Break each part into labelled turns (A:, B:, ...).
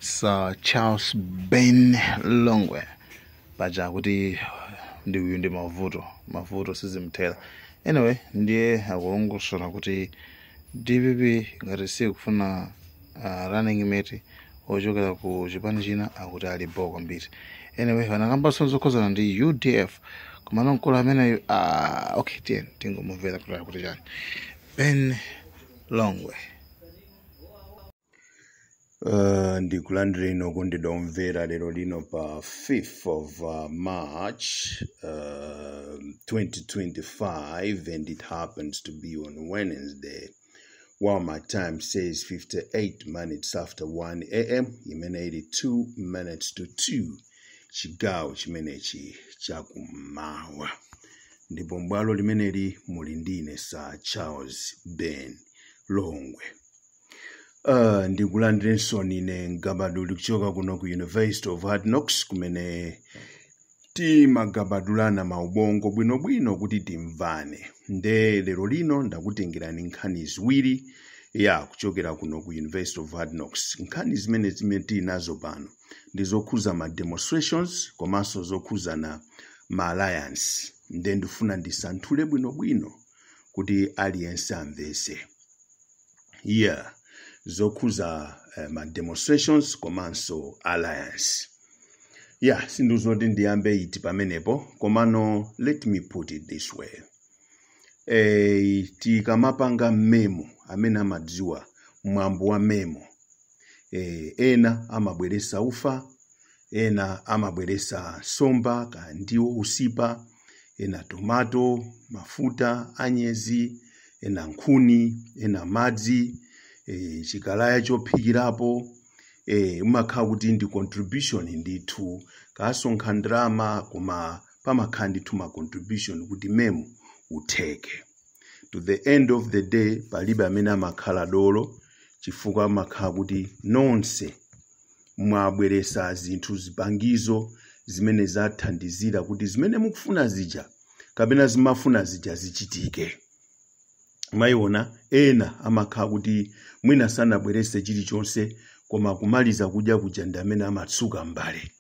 A: Sir Charles Ben Longwe. Paja kuti ndi uyu ndi mavuto, mavuto sizimthera. Anyway, ndiye akulongosola kuti DPP ngati sikufuna running mate ochokera ku chipani china, akuti ali bo kwambiri. Anyway, anakambanso zokhuzana ndi UDF, komano mkulu ameneyu, okay, tiye tingomumvera kuti akuti chani Ben Longwe.
B: Ndikulandire ino kondedwa omvera lero lino pa 5th of March 2025, and it happens to be on Wednesday, while my time says 58 minutes after 1 a.m., imene ili 2 minutes to 2, chigawo chimenechi chakummawa. Ndipo m'bwalo limeneli muli ndine, Sir Charles Ben Longwe. Ndikulandirenso ine mgabaduli kuchoka kuno ku University of Hard Knocks, kumene timagabadulana maubongo bwinobwino kuti timvane. Nde lero lino ndakutengerani nkhani ziwiri ya kuchokera kuno ku University of Hard Knocks. Nkhani zimene tili nazo pano ndi zokhuza ma demonstrations komanso zokhuzana ma alliance. Nde ndifuna ndisanthule bwinobwino kuti aliyense amvese, yeah, zokhuza ma demonstrations komanso alliance. Yeah, sinduzoti ndiyambe iti pamenepo, komano let me put it this way. Tikamapanga memo, amene amadziwa mwambo wa memo, ena amabweresa ufa, ena amabweresa nsomba ka ndiwo usipa, ena tomato, mafuta anyezi, ena nkhuni, ena madzi, chikalaya chophikirapo. Umakhala kuti ndi contribution ndithu, kasonkha ndalama, koma pamakhala ndithu ma contribution kuti memo utheke. To the end of the day, palibe amene amakhala dolo, chifukwa amakhala kuti nonse mwabweresa zinthu, zipangizo zimene zathandizira kuti zimene mukufuna zija kapena zimafuna zija zichitike. Mwayiona, ena amakhala kuti mwina sanabwerese chilichonse, koma kumaliza kudya kuja ndi amene amatsuka mbale,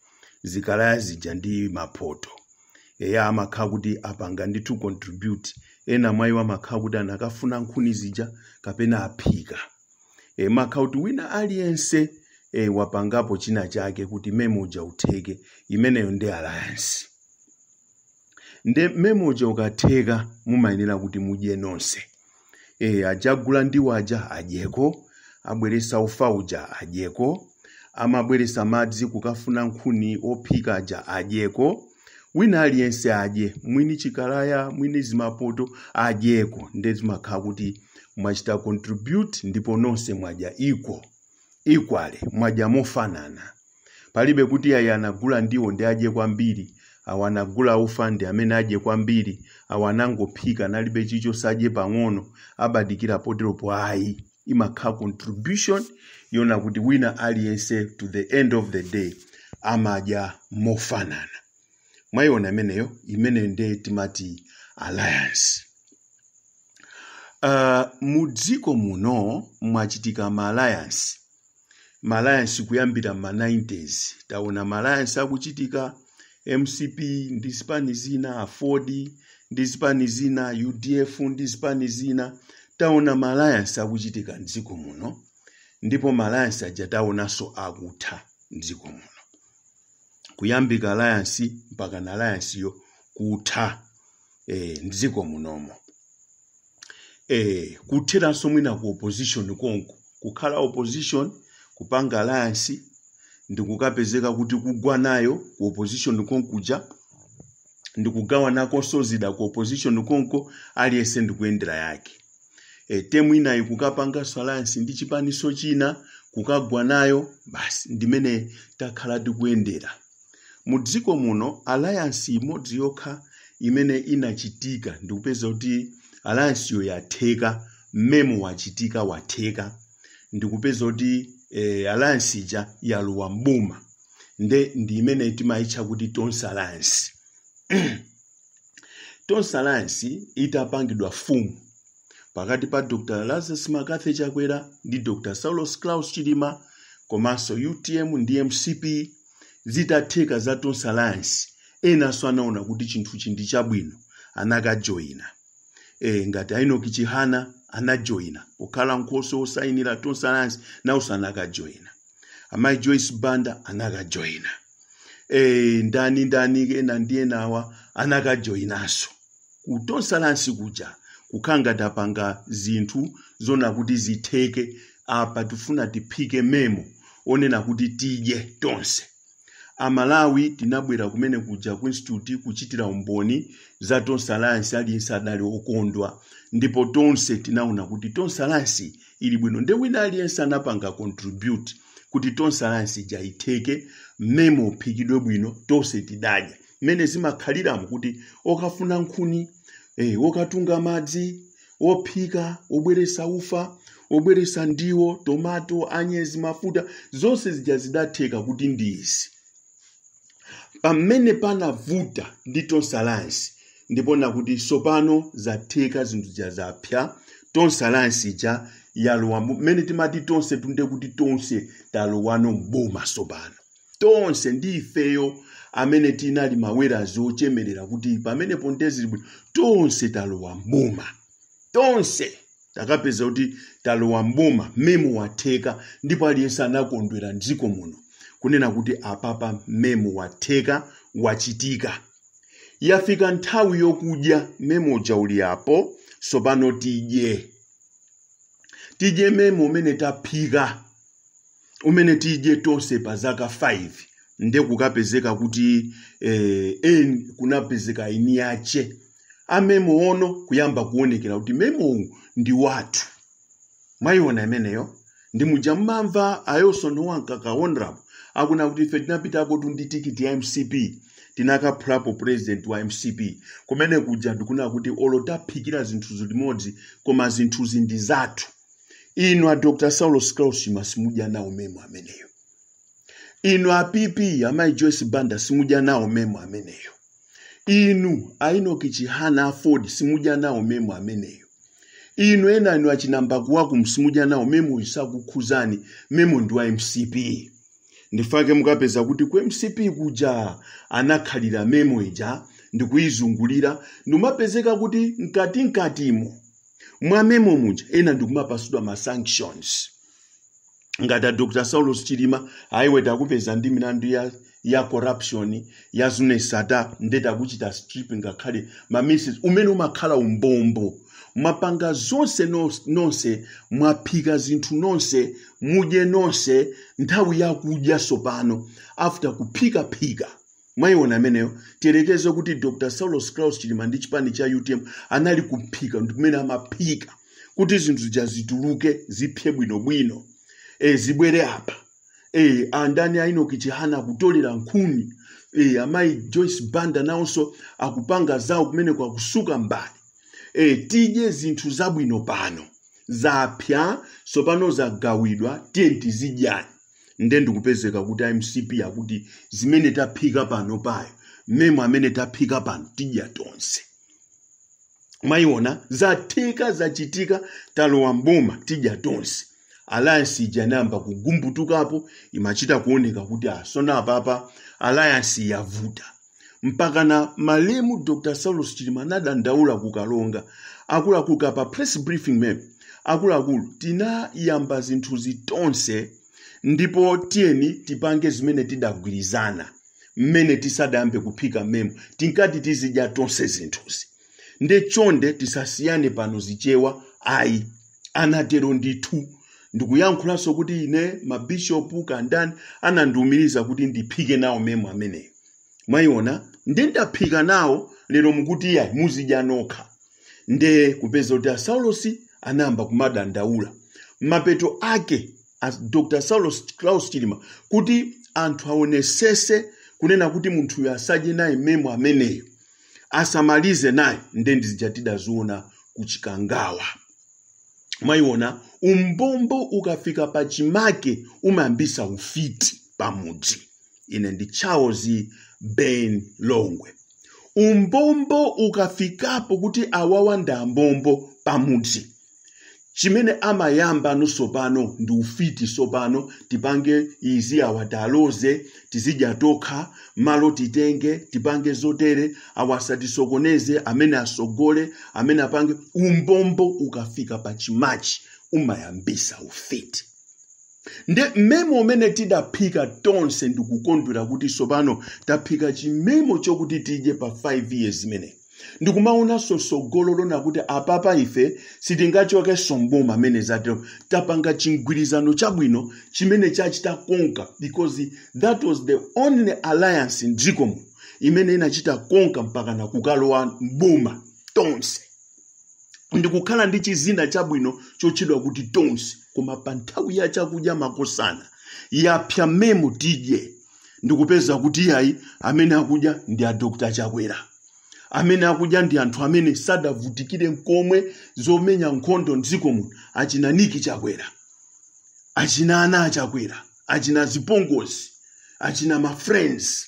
B: zikalaya zija ndi mapoto. Eya, amakhala kuti apanga ndithu contribute. Ena mwayiwo amakhala kuti anakafuna nkhuni zija kapena aphika. Makhala kuti wina aliyense wapangapo china chake kuti memo uja utheke. Imeneyo ndi alliance. Nde memo uja ukatheka, mumayenera kuti mudye nonse. Ajagula ndiwo aja adyeko, abweresa ufa uja adyeko, amabweresa madzi kukafuna nkhuni ophika aja adyeko, wina aliyense adye, mwini chikalaya, mwini zimapoto adyeko. Nde zimakhala kuti mwachita contribute ndipo nonse mwadya equally, mwadya mofanana. Palibe kuti ayi, anagula ndiwo ndi adye kwambiri, awa anagula ufa ndi amene adye kwambiri, awa anangophika nalibe chicho sadye pang'ono, abadikira poteropo. Ayi, imakhala contribution yona kuti wina aliyense to the end of the day amadya mofanana. Mwayiona imeneyo? Imeneyo ndiye timati alliance. Mu dziko muno mwachitika ma alliance, ma alliance kuyambira ma 90s. Taona ma alliance akuchitika, MCP ndi zipani zina, AFORD ndi zipani zina, UDF ndi zipani zina. Taona ma alliance akuchitika mdziko muno, ndipo ma alliance aja taonanso akutha mdziko muno, kuyambika alliance mpaka na alliance yo kutha mdziko munomo, kutheranso mwina ku opposition konko, kukhala opposition kupanga alliance ndikukapezeka kuti kugwa nayo ku opposition konkuja, ndikugawanakonso zida ku opposition konko, aliyense ndikuyendera yake. Term inayi kukapanganso alliance ndi chipaniso china, kukagwa nayo. Basi, ndimene takhala tikuyendera mu dziko muno. Alliance imodzi yokha imene inachitika ndikupeza kuti alliance yo yatheka, mmemo wachitika, watheka, ndikupeza kuti alliance ija yalowa mboma, nde ndi imene timayitcha kuti Tonse Alliance. Tonse Alliance itapangidwa form pakati pa Dr Lazarus McCarthy Chakwera ndi Dr Saulos Klaus Chilima, Komanso UTM ndi MCP zitatheka za Tonse Alliance, enanso anaona kuti chinthuchi ndi chabwino, anakajoyina. Ngati Enoch Chihana anajoyina pokhala nkhoso osayinira Tonse Alliance, nawonso anakajoyina. Amayi Joyce Banda anakajoyina. Ndani ndani ena ndi enawa anakajoyinanso ku Tonse Alliance kuja, kukhala ngati apanga zinthu zona kuti zitheke. Apa tifuna tiphike memo onena kuti tidye tonse. Amalawi tinabwera kumene kuja ku institute kuchitira umboni za Tonse Alliance. Aliyense adali okondwa, ndipo tonse tinaona kuti Tonse Alliance ili bwino, nde wina aliyense anapanga contribute kuti Tonse Alliance ija itheke, memo uphikidwe bwino, tonse tidadya. Mmene zimakhaliramo kuti okafuna nkhuni, okatunga madzi, ophika, obweresa ufa, obweresa ndiwo, tomato, anyezi, mafuta, zonse zija zidatheka kuti ndi izi. Pamene panavuta ndi Tonse Alliance, ndipona kuti sopano zatheka, zinthu zija zapya, Tonse Alliance ija yalowa. Mmene timati tonse tunde kuti tonse talowano mboma sopano, tonse ndi ifeyo amene tinali mawerazi ochemerera kuti pamenepo ndezili bwino, tonse talowa mboma, tonse takapeza kuti talowa mboma, memo watheka. Ndipo aliyense anakondwera mdziko muno kunena kuti apapa memo watheka, wachitika. Yafika nthawi yokudya memo uja uli apo, sopano tidye, tidye memo umene taphika, umene tidye tonse pa zaka 5. Nde kukapezeka kuti kunapezeka eni yache amemo ono kuyamba kuonekera kuti memo uwu ndi wathu. Mwayiona imeneyo? Ndi muja mmamva ayonso nowankaka honorable akuna kuti ife tinapitako ndi tikiti ya MCP, tinakaphulapo president wa MCP kumene kuja. Ndikuna kuti olo taphikira zinthuzo limodzi, koma zinthuzi ndi zathu. Inu a Dr Saulos Klaus Chilima simudya nawo memo ameneyo. Inu a PP, amayi Joyce Banda, simudya nawo memo ameneyo. Inu a Enoch Chihana, AFORD, simudya nawo memo ameneyo. Inu ena, inu achinamba kuwaku, simudya nawo memo, isakukhuzani. Memo ndi wa MCP. Ndifake mukapeza kuti ku MCP kuja anakhalira memo ija ndikuyizungulira, ndimapezeka kuti mkatimkatimo mwa memo muja ena ndikumapasidwa ma sanctions, ngati a Dr Saulos Chilima, ayiwe takupeza ndi milandu ya corruption ya zunesata, nde takuchita strip ngakhale ma ministries. Umene umakhala umbombo. Mwapanga zonse nonse, mwaphika zinthu nonse, mudye nonse. Nthawi yakudya sopano after kuphikaphika, mwayiona ameneyo? Tiyerekeze kuti Dr Saulos Klaus Chilima ndi chipani cha UTM anali kuphika, ndi kumene amaphika kuti zinthu zija zituluke, zipye bwinobwino, zibwere apa. Andani, a Enoch Chihana akutolera nkhuni, amayi Joyce Banda nawonso akupanga zawo kumeneko, akusuka mbali, tidye zinthu zabwino pano, zapya sopano, zagawidwa, tiye tizidyani. Nde ndikupezeka kuti MCP akuti zimene taphika pano payo, memo amene taphika pano, tidya tonse. Mwayiona? Zatheka, zachitika, talowa mboma, tidya tonse. Alliance ija inayamba kugumbutukapo, imachita kuoneka kuti asona apapa alliance yavuta. Mpaka na malemu Dr Saulos Chilima anadandaula kukalonga akuluakulu kapa press briefing map: akuluakulu, tinayamba zinthuzi tonse, ndipo tiyeni tipange zimene tidagwirizana mmene tisadayambe kuphika memo. Tinkati tizidya tonse zinthuzi, nde chonde tisasiyane pano zichewa ayi. Anatero ndithu. Ndikuyankhulanso kuti ine mabishopu kandani anandiwumiriza kuti ndiphike nawo memo ameneyo. Mwayiona? Ndi ndaphika nawo, lero mukuti iyayi, muzidya nokha. Nde kupeza kuti asaulosi anayamba kumadandaula. Mapeto ake Dr Saulos Klaus Chilima, kuti anthu aonesese kunena kuti munthuyo asadye naye memo ameneyo, asamalize naye, nde ndizija tidaziona kuchikangawa. Mwayiona? Umbombo ukafika pachimake umayambisa ufiti pamudzi. Ine ndi Charles Ben Longwe. Umbombo ukafikapo kuti awawa ndi ambombo pamudzi. Chimene amayamba sopano ndi ufiti. Sopano tipange izi, awa taloze, tizidya tokha, malo titenge, tipange zotere, awa asatisokoneze, amene asogole, amene apange. Umbombo ukafika pa chimachi umayambisa ufiti. Nde mmemo umene tidaphika tonse ndikukondwera kuti sopano taphika chimemo chokuti tidye pa 5 years imene ndikumaonanso sogolo lona kuti apapa ife sitingachokenso mboma amene zatero. Tapanga chigwirizano chabwino chimene chachita conquer, because that was the only alliance mdziko muno imene inachita conquer mpaka na kukalowa mboma tonse, ndikukhala ndi chizina chabwino chotchedwa kuti Tonse. Koma pa nthawi ya chakudya, makosana, yapya memo tidye, ndikupeza kuti iyayi, amene akudya ndi a Dr Chakwera, amene akudya ndi anthu amene sadavutikire nkomwe zomenya nkhondo mdziko muno, achina Niki Chakwera, achina ana aChakwera, achina zipongozi, achina ma friends.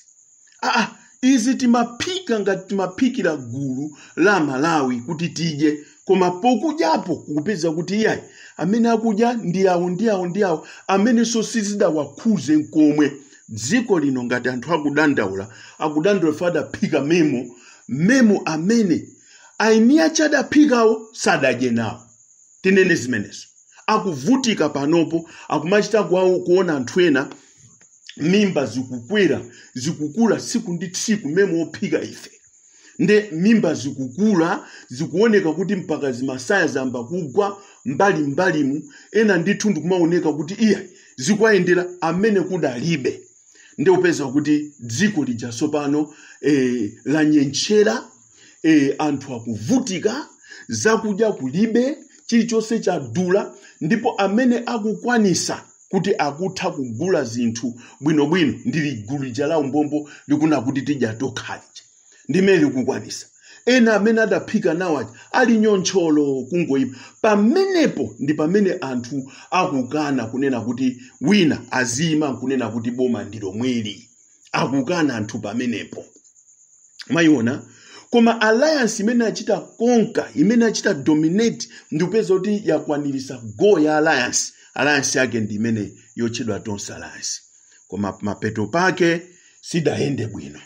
B: Aa, izi timaphika ngati timaphikira gulu la Malawi kuti tidye, koma pokudyapo kukupeza kuti iyayi, amene akudya ndi awo, ndi awo, ndi awo amenenso sizidawakhuze nkomwe. Dziko lino ngati anthu akudandaula, akudandaula ife adaphika memo, memo amene aini achadaphikawo sadadye nawo. Tinene zimenezo. Akuvutika panopo, akumachita kwawo kuona anthu ena mimba zikukwera, zikukula tsiku ndi tsiku. Memo ophika ife, nde mimba zikukula, zikuoneka kuti mpaka zimasaya zamba kugwa mbali mbalimu. Ena ndithu ndikumaoneka kuti iya, zikuwayendera amene kudalibe. Nde upeza kuti dziko lija sopano lanyenchera, anthu akuvutika, zakudya kulibe, chilichonse chadula, ndipo amene akukwanisa kuti akutha kugula zinthu bwinobwino ndi ligulu lija la umbombo likuna kuti tidya tokhalija, ndimene likukwanisa. Ena amene adaphika nawo aja ali nyontcholo, kungoyipa. Pamenepo ndi pamene anthu akukana kunena kuti wina azima nkunena kuti boma ndi lomweli. Akukana anthu pamenepo, mayiona. Koma alliance imene achita conquer, imene achita dominate, ndikupeza kuti yakwanirisa goal ya alliance, alliance yake ndi imene yotchedwa Tonse Alliance. Koma mapeto pake sidayende bwino,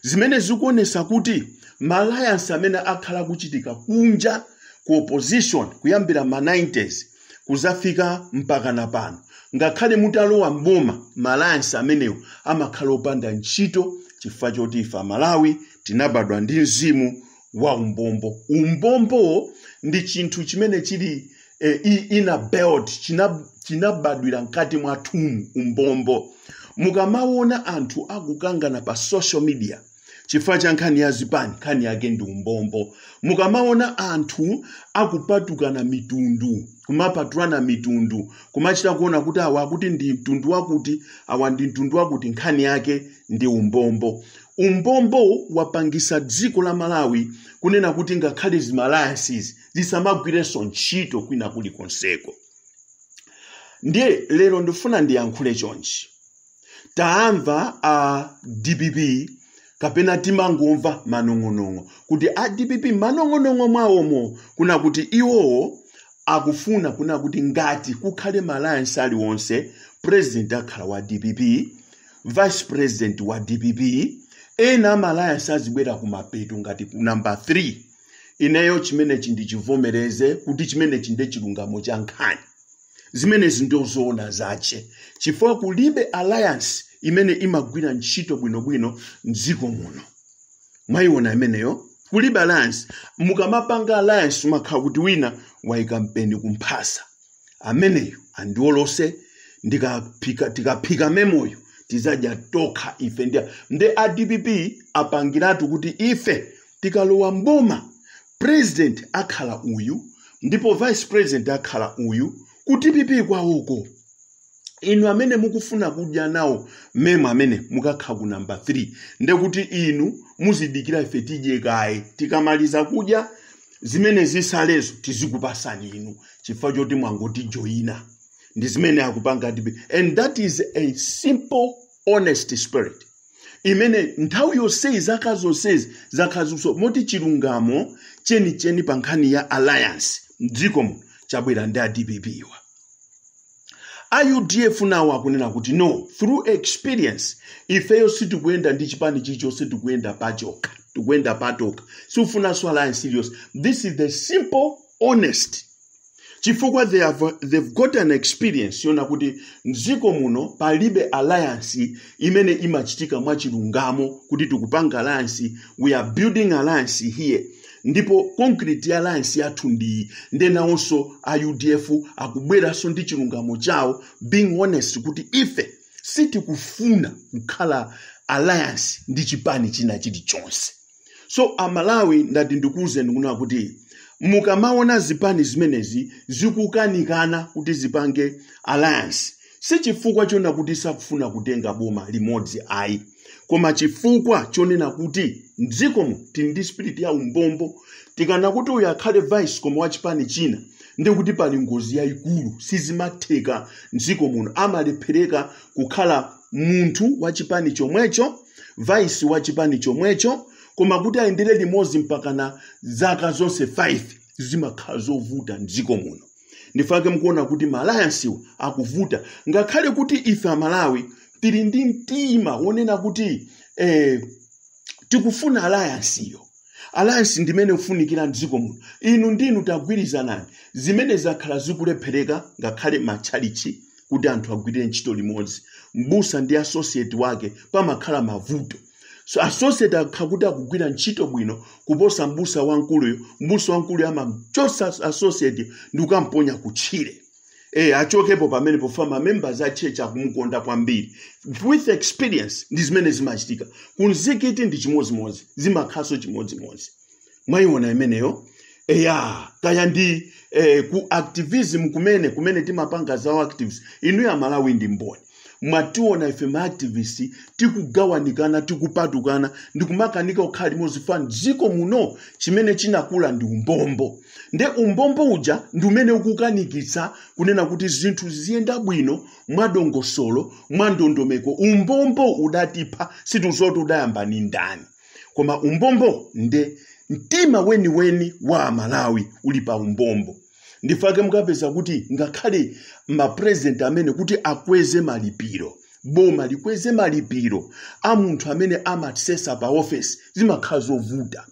B: zimene zikuonesa kuti ma alliance amene akhala kuchitika kunja ku opposition kuyambira ma 90s kuzafika mpaka na pano, ngakhale mutalowa mboma, ma alliance amenewo amakhala opanda ntchito, chifukwa choti ife Amalawi tinabadwa ndi mzimu wa umbombo. Umbombo ndi chinthu chimene chili inbuilt, chinabadwira mkati mwathumu umbombo. Mukamaona anthu akukangana pa social media chifukwa cha nkhani ya zipani, nkhani yake ndi umbombo. Mukamaona anthu akupatukana mitundu, kumapatulana mitundu, kumachita kuona kuti awa akuti ndi mtundu wakuti, awa ndi mtundu wakuti, nkhani yake ndi umbombo. Umbombo wapangisa dziko la Malawi kunena kuti ngakhale zima alliances zisamagwirenso ntchito kwina kulikonseko. Ndiye lero ndifuna ndiyankhule chonchi. Taamva a DPP, kapena timangomva manong'onong'o kuti a DPP manong'onong'o mwawomo kuna kuti iwowo akufuna kuna kuti ngati kukhale ma alliance aliwonse, president akhala wa DPP, vice president wa DPP, ena ama alliance azibwera kumapeto ngati ku number 3. Ineyo chimenechi ndichivomereze kuti chimenechi ndi chilungamo cha nkhani. Zimenezi ndozoona zache, chifukwa kulibe alliance imene imagwira ntchito bwinobwino mdziko muno. Mwayiona imeneyo? Kulibe alliance. Mukamapanga alliance, umakhala kuti wina wayika mpeni kumphasa, ameneyo andiolose, ndikaphika, tikaphika memoyo tizadya tokha ife. Ndi nde a DPP apangiratu kuti ife tikalowa mboma, president akhala uyu ndipo vice president akhala uyu. Ku DPP kwawoko, inu amene mukufuna kudya nawo memo amene mukakhala ku namba 3, ndekuti inu muzidikira ife tidye kaye, tikamaliza kudya zimene zisalezo tizikupasani inu, chifukwa choti mwangotijoyina. Ndi zimene akupanga DPP, and that is a simple honest spirit imene nthawi yonseyi, zaka zonsezi zakhazuso moti chilungamo chenicheni pa nkhani ya alliance mdziko muno Chabwera ndi a DPP wa. A UDF nawo akunena kuti no, through experience ifeyo sitikuyenda ndi chipani chilichonse, tikuyenda pachokha, tikuyenda patokha, sikufunanso alliance iliyonse. This is the simple honest, chifukwa they've got an experience yona kuti mdziko muno palibe alliance imene imachitika mwachilungamo, kuti tikupanga alliance, we are building alliance here, ndipo concrete alliance yathu ndi ndenawonso. A UDF akubweranso ndi chilungamo chawo, being honest kuti ife sitikufuna kukhala alliance ndi chipani china chilichonse. So Amalawi, ndati ndikuwuzeni kunena kuti mukamaona zipani zimenezi zikukanikana kuti zipange alliance, si chifukwa chonena kuti sakufuna kutenga boma limodzi ayi, koma chifukwa chonena kuti mdzikomo tili ndi spirit ya umbombo. Tikana kuti uyu akhale vice koma wachipani china, ndikuti pali ngozi yayikulu. Sizimatheka mdziko muno, amalephereka kukhala munthu wachipani chomwecho, vice wachipani chomwecho, koma kuti ayendere limodzi mpakana zaka zonse 5 zimakhala zovuta mdziko muno. Ndifake mukuona kuti ma alliance akuvuta, ngakhale kuti ife Amalawi tili ndi mtima wonena kuti tikufuna alliance iyo, alliance ndimene kufunikira mdziko muno, inu ndinu tagwirizanani. Zimene zakhala zikulephereka, ngakhale matchalichi kuti anthu agwirire ntchito limodzi, mbusa ndi associate wake, pamakhala mavuto. So associate akha kuti akugwira ntchito bwino kuposa mbusa wamkuluyo, mbusa wamkuluyo amachosa associate ndi kukamponya kutchire, achokepo pamene pofa ma members a church akumukonda kwambiri. With experience ndi zimene zimachitika. Kunzikiti ndi chimodzimodzi, zimakhaso chimodzimodzi. Mwayiona imeneyo? Eya, kaya ndi ku activism kumene timapanga zawo activism, inu ya Malawi ndi mboni, mwationa ife ma activist tikugawanikana, tikupatukana, ndikumakanika kukhala limodzi. Fa dziko muno chimene chinakula ndi umbombo, nde umbombo uja ndi umene ukukanikitsa kunena kuti zinthu ziyenda bwino mwadongosolo, mwandondomeko. Umbombo udatipha, situzoti udayamba ni ndani, koma umbombo nde mtima weniweni wa Amalawi uli pa umbombo. Ndifake mukapeza kuti ngakhale mapresident amene kuti akweze malipiro, boma likweze malipiro a munthu amene amasesa pa ofesi, zimakhala zovuta.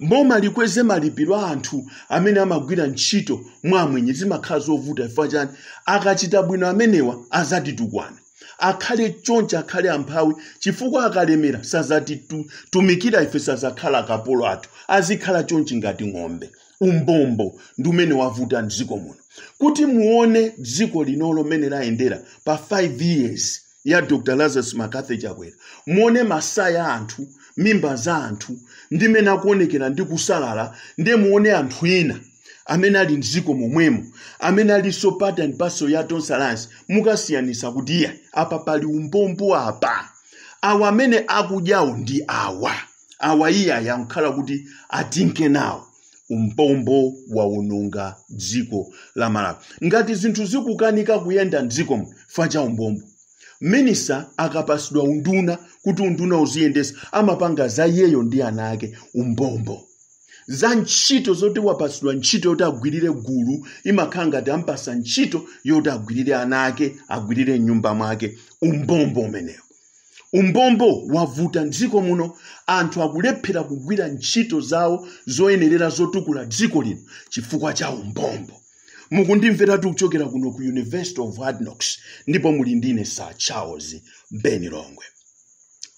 B: Boma likweze malipiro a anthu amene amagwira ntchito mwamwenye, zimakhala zovuta. Chifukwa chani? Akachita bwino amenewa azatitukwana, akhale choncho, akhale amphawi, chifukwa akalemera sazatitumikira ife, sazakhala akapolo athu, azikhala chonchi ngati ng'ombe. Umbombo ndi umene wavuta mdziko muno. Kuti muone dziko linolo mmene layendera pa 5 years ya Dr Lazarus McCarthy Chakwera, muone masaya anthu, mimba za anthu ndi mmene akuonekera ndi kusalala, ndiye muone anthu ena amene ali mdziko momwemo amene alinso part and parcel ya Tonse Alliance, mukasiyanisa kuti iya, apa pali umbombo apa, awa amene akudyawo ndi awa, awa iya yankhala kuti atinke nawo. Umbombo wawononga dziko la Malawi. Ngati zinthu zikukanika kuyenda mdzikomo fa cha umbombo, minister akapasidwa unduna kuti unduna uziyendesa, amapanga za iyeyo ndi ana ake. Umbombo. Za ntchito zoti wapasidwa ntchito yoti agwirire gulu, imakhala ngati ampasa ntchito yoti agwirire ana ake, agwirire mnyumba mwake. Umbombo umenewo, umbombo wavuta mdziko muno. Anthu akulephera kugwira ntchito zawo zoyenerera zotukula dziko lino chifukwa cha umbombo. Mukundimveratu kuchokera kuno ku University of Hard Knocks, ndipo muli ndine Sir Charles Ben Longwe.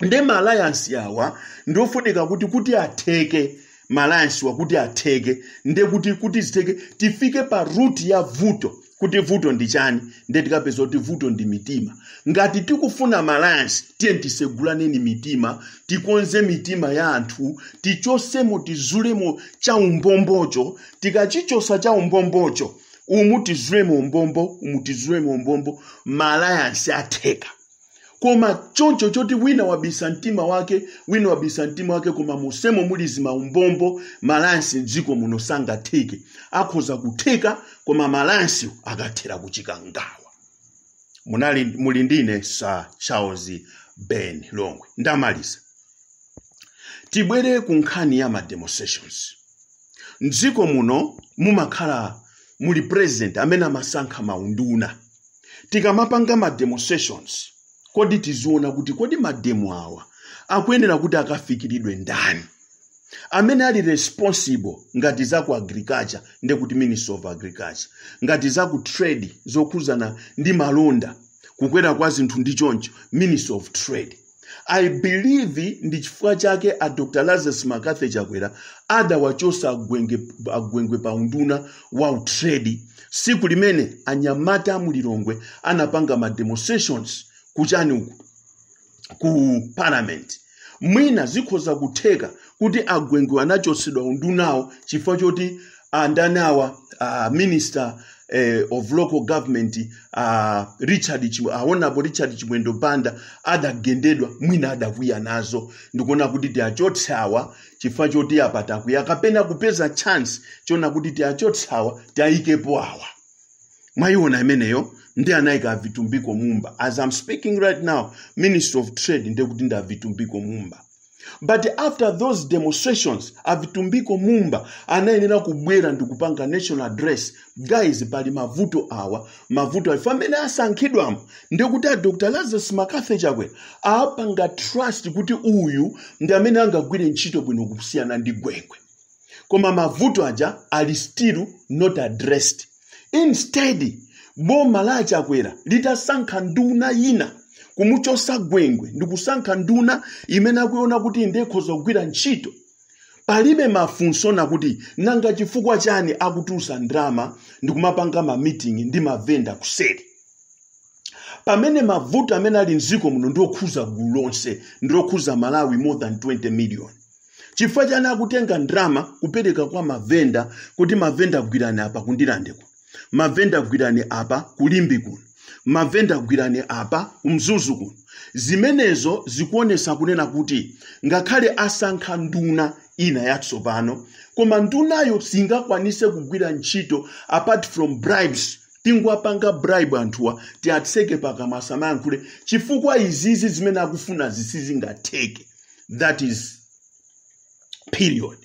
B: Nde ma alliance awa ndiofunika kuti atheke, ma alliance wa kuti atheke, nde kuti zitheke tifike pa root ya vuto, kuti vuto ndi chani. Nde tikapeza kuti vuto ndi mitima. Ngati tikufuna ma alliance, tiye tisegulaneni mitima, tikonze mitima ya anthu, tichosemo, tizulemo cha umbombocho. Tikachichosa cha umbombocho, umu tizulemo umbombo, umu tizulemo umbombo, ma alliance atheka. Koma choncho choti wina wabisa mtima wake, wina wabisa mtima wake, koma musemo muli zimaumbombo, ma alliance mdziko muno sangatheke. Akhoza kutheka, koma ma alliance akathera kuchikangawa. Munali muli ndine Sir Charles Ben Longwe. Ndamaliza. Tibwere ku nkhani ya ma demonstrations. Mdziko muno mumakhala Muli president amene amasankha maunduna. Tikamapanga ma demonstrations, kodi tiziona kuti kodi ma demo awa akuyenera kuti akafikiridwe ndani amene ali responsible? Ngati za ku agriculture, ndekuti Minister of Agriculture. Ngati za ku trade, zokhuzana ndi malonda, kukwera kwa zinthu ndi choncho, Minister of Trade. I believe ndi chifukwa chake a Dr Lazarus McCarthy Chakwera adawachosa agwengwe pa unduna wa trade siku limene anyamata amulilongwe anapanga ma demonstrations kuchani uku, ku Parliament. Mwina zikhoza kutheka kuti agwengwe anachotsedwa undunawo chifukwa choti andani awa, Minister of Local Government, Honorable Richard Chimwendo Banda adagendedwa. Mwina adakwiya nazo ndikuona kuti tiachotse awa chifukwa choti apa takwiya, kapena kupeza chance chona kuti tiachotse awa, tiayikepo awa. Mwayiona imeneyo? Ndi anayika Vitumbiko Mumba. As I'm speaking right now, Minister of Trade ndekuti ndi Avitumbiko Mumba. But after those demonstrations, Avitumbiko Mumba anayenera kubwera ndikupanga national address: "Guys, pali mavuto awa, mavuto awa." Amene asankhidwamo ndikuti a Dr Lazarus McCarthy Chakwera apanga trust kuti uyu ndi amene angagwire ntchito bwino kusiyana ndi Gwengwe, koma mavuto aja ali still not addressed. Instead, boma la Chakwera litasankha nduna ina, kumuchosa Gwengwe ndikusankha nduna imene akuiona kuti ndekhoza kugwira ntchito, palibe mafunso nakuti nanga chifukwa chani akutulutsa ndalama ndikumapanga ma meeting ndi mavenda kuseri, pamene mavuto amene ali mdziko muno ndiokhuza gulu lonse, ndiokhuza Malawi more than 20 million? Chifukwa chani akutenga ndalama kupereka kwa mavenda kuti mavenda gwirani apa kundilande kuno, mavenda gwirani apa kulimbi kuno, mavenda gwirani apa kumzuzu kuno? Zimenezo zikuonesa kunena kuti ngakhale asankha nduna ina yatsopano, koma ndunayo singakwanise kugwira ntchito apart from bribes. Tingwapanga bribe anthuwa, tiatseke pakamwa asamayankhule, chifukwa izizi zimene akufuna zisizingatheke. That is period.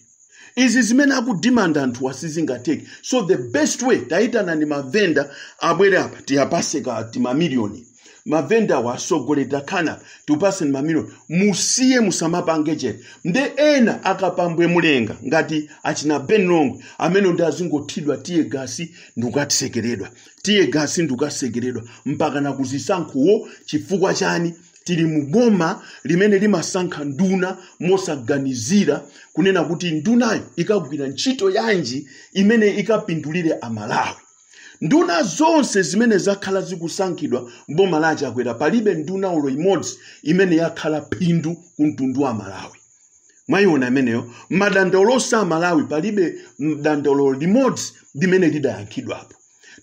B: Izi zimene akudimanda anthuwa sizingatheke, so the best way, tayitanani mavenda abwere apa, tiyapase ka timamiliyoni. Mavenda wasogolera khana, tiupaseni mamiliyoni, musiye, musamapange chete. Nde ena akapambwe mulenga ngati achina Ben Longwe amene ndi azingothidwa tear gas ndikukatsekeredwa, tear gas ndikukasekeredwa mpaka na kuzisankhowo. Chifukwa chani? Tili mu boma limene limasankha nduna mosaganizira kunena kuti ndunayo ikagwira ntchito yanji imene ikapindulire Amalawi. Nduna zonse zimene zakhala zikusankhidwa mboma la Chakwera, palibe nduna ulo imodzi imene yakhala phindu ku mtundu wa Malawi. Mwayiona imeneyo? Madandaulo a Malawi, palibe dandaulo limodzi limene lidayankhidwapo.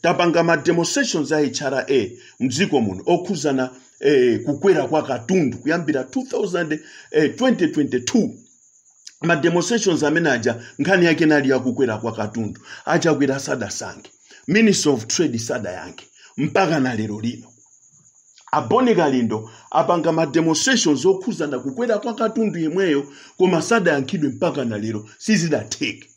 B: Tapanga ma demonstrations a HRA mdziko muno okhuzana kukwera kwa katundu kuyambira 2000, 2022. Ma demonstrations amene aja, nkhani yake nali yakukwera kwa katundu. Achakwera sadasankhe Minister of Trade, sadayankhe mpaka na lero lino. Aboni Kalindo apanga ma demonstrations okhuzana kukwera kwa katundu yemweyo, koma sadayankhidwe mpaka na lero, sizidatheke.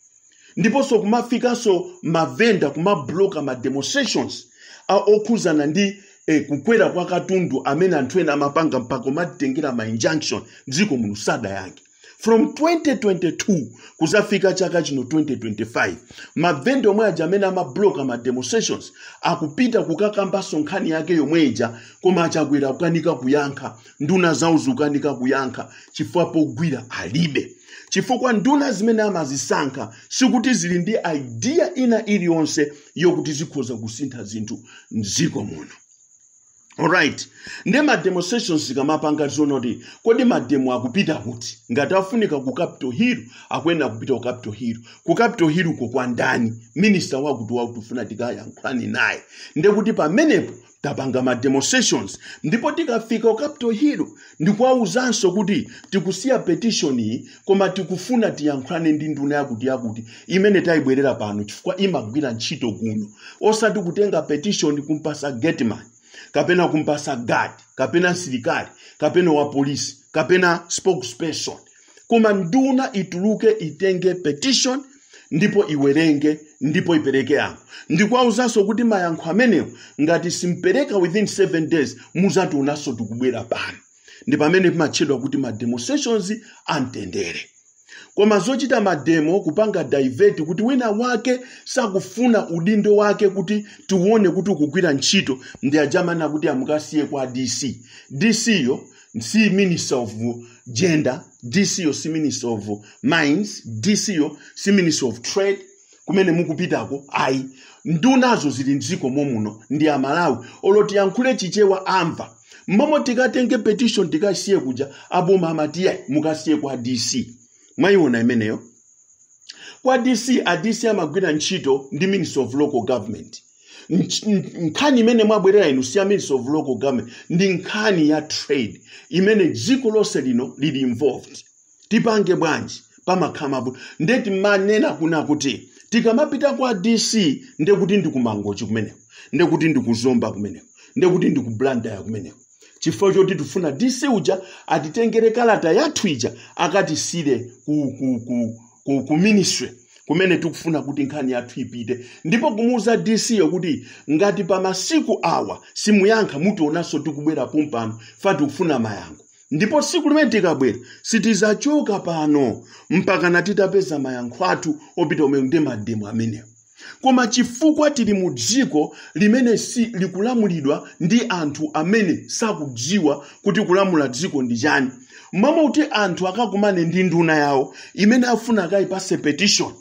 B: Ndiponso kumafikanso mavenda kumabloka ma demonstrations okhuzana ndi kukwera kwa katundu amene anthu ena amapanga, mpaka kumatengera ma injunction mdziko muno, sadayankhe. From 2022 kuzafika chaka chino 2025, mavenda omwe aja amene amabloka ma demonstrations akupita kukakambanso nkhani yake yomwe ija, koma Achakwera kukanika kuyankha, nduna zawo zikukanika kuyankha chifukwa pogwira alibe, chifukwa nduna zimene amazisankha sikuti zili ndi idea ina iliyonse yokuti zikhoza kusintha zinthu mdziko muno. Alright, nde ma demonstrations zikamapanga zonoti kodi ma demo akupita kuti? Ngati afunika ku Capitol Hill, akuyenera kupita ku Capitol Hill. Ku Capitol Hill uko kwa ndani? Minister wakuti wakuti ufuna tikayankhulani naye. Ndekuti pamenepo tapanga ma demonstrations, ndipo tikafika ku Capitol Hill ndikuwawuzanso kuti tikusiya petition iyi, koma tikufuna tiyankhulane ndi nduna yakuti yakuti imene tayibwerera pano chifukwa imagwira ntchito kuno, osati kutenga petition kumpasa gateman, kapena kumpasa guard, kapena msilikali, kapena wa polisi, kapena spokesperson, koma nduna ituluke, itenge petition. Ndipo iwerenge, ndipo ipereke yankho. Ndikuwawuzanso kuti mayankho amenewo ngati simpereka within 7 days, muzationanso tikubwera pano. Ndi pamene pimatchedwa kuti ma demonstrations amtendere. Koma zochita mademo kupanga divert kuti wina wake sakufuna udindo wake kuti tione kuti ukugwira ntchito, ndi ajamana kuti amukasiye kwa DC. DC yo si Minister of Gender, DC yo si Minister of Mines, DC yo si Minister of Trade kumene mukupitako ayi. Ndunazo zili mdziko momuno ndi Amalawi, oloti yankhule Chichewa amva. Mmomo tikatenge petition tikasiye kuja, aboma amati yayi, mukasiye kwa DC. Mwayiona imeneyo kwa DC? A DC amagwira ntchito ndi Minister of Local Government. Nkhani imene mwabwerera inu si ya Minister of Local Government, ndi nkhani ya trade imene dziko lonse lino lili involved. Tipange bwanji? Pamakhala mavuto. Ndeti manena kuna kuti tikamapita kwa DC, ndekuti ndi kuMangochi kumeneko, ndekuti ndi kuZomba kumeneko, ndekuti ndi ku Blantyre kumeneko, chifukwa choti tifuna DC uja atitengere kalata yathu ija akatisire ku ministry kumene tikufuna kuti nkhani yathu ipite. Ndipo kumuuza DC yo kuti ngati pa masiku awa simuyankha, mutionanso tikubwera pompano fa tikufuna mayankho. Ndipo tsiku limene tikabwera sitizachoka pano mpaka titapeza mayankho athu opita umene ndi mademo amenewo. Koma chifukwa tili mu dziko limene si likulamulidwa ndi anthu amene sakudziwa kuti kulamula dziko ndi chani, mmamo kuti anthu akakumane ndi nduna yawo imene afuna akayipase petition,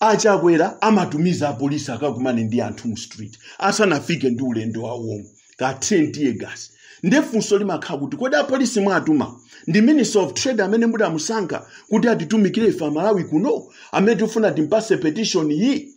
B: Achakwera amatumiza apolisi akakumane ndi anthu mu street asanafike ndi ulendo wawomo ka 10 tear gas. Ndiye funso limakhala kuti kodi apolisi mwatuma ndi Minister of Trade amene mudamusankha kuti atitumikire ife Amalawi kuno, amene tifuna timpase petition iyi?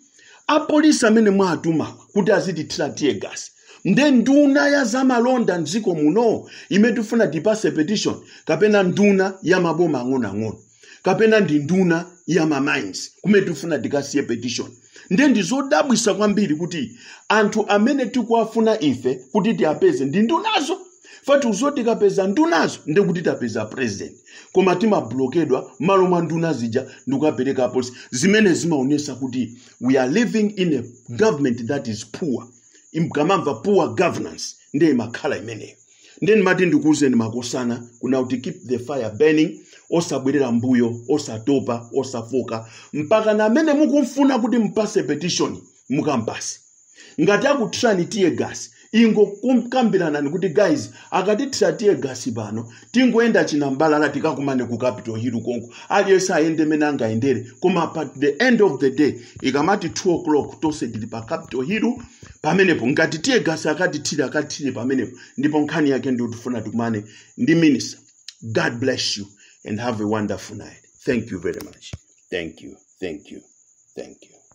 B: Apolisi amene mwatuma kuti azitithira tear gas nde nduna ya zamalonda mdziko muno imene tifuna tipase petition, kapena nduna ya maboma ang'onoang'ono, kapena ndi nduna ya mamines kumene tifuna tikasiye petition? Nde ndi zodabwisa kwambiri kuti anthu amene tikuwafuna ife kuti tiapeze ndi ndunazo. Fati uzoti tikapeza ndunazo ndekuti tapeza president, koma timablokedwa malo mwa nduna zija ndikukapereka apolisi, zimene zimaonesa kuti we are living in a government that is poor. Imkamamva poor governance, ndiye imakhala imeneyo. Ndiye ndimati ndikuwuzeni makosana kuna kuti keep the fire burning, osabwerera mbuyo, osatopa, osafoka, mpaka na amene mukumfuna kuti mpase petition mukampase. Ngati akuthirani tear gas, ingokambiranani kuti guys, akatithira tear gas pano, tingoyenda chinambalala tikakumane ku Capitol Hill konko. Aliyense ayende mene angayendere, koma pa the end of the day ikamati 2 o'clock tonse tili pa Capitol Hill pamenepo. Ngati tear gas akatithire, akatithire pamenepo. Ndipo nkhani yake ndiyo tifuna tikumane ndi minister. God bless you and have a wonderful night. Thank you very much. Thank you, thank you, thank you.